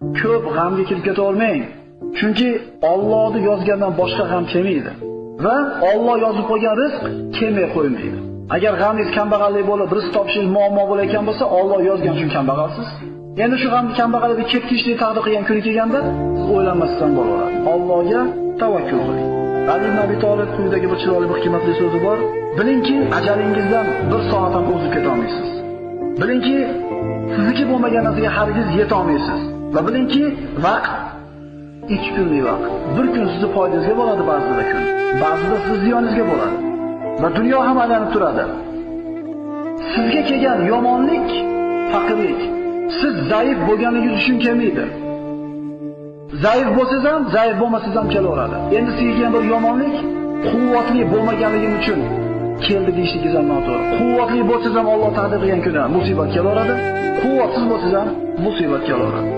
Ko'p g'amga kirib keta olmang. Chunki Allohni yozgandan boshqa g'am kelmaydi va Alloh yozib qo'ygan rizq kelmay qo'ymaydi. Agar g'amingiz kambag'allik bo'lib, rizq topishingiz muammo bo'layotgan bo'lsa, Alloh yozgan uchun kambag'alsiz. Endi shu g'amni kambag'allikni ketishlik taqdir qilgan kuni kelganda, siz o'ylanmasdan bo'laveradi. Allohga tavakkul qiling. Ali ibn Abi Talib quyidagi bir chiroyli bir hikmatli so'zi bor. Bilingki, ajalingizdan bir soat ham o'zib keta olmaysiz. Bilingki, sizniki bo'lmagan narsaga hargiz yeta olmaysiz. Va bilingki, vaqt 2 kunlik vaqt. Bir kun sizni foydangizga bo'ladi ba'zida kun, ba'zida siz ziyoningizga bo'ladi. Va dunyo ham aylanib turadi. Sizga kelgan yomonlik, faqirlik siz zaif bo'lganingiz uchun kelmaydi. Zaif bo'lsangiz ham, zaif bo'lmasangiz ham kelaveradi. Endi sizga kelgan bir yomonlik quvvatli bo'lmaganligim uchun keldi deyishingiz ham noto'g'ri. Quvvatli bo'lsangiz ham Alloh taqdir qilgan kuni musibat kelaveradi. Quvvatsiz bo'lsangiz ham musibat kelaveradi.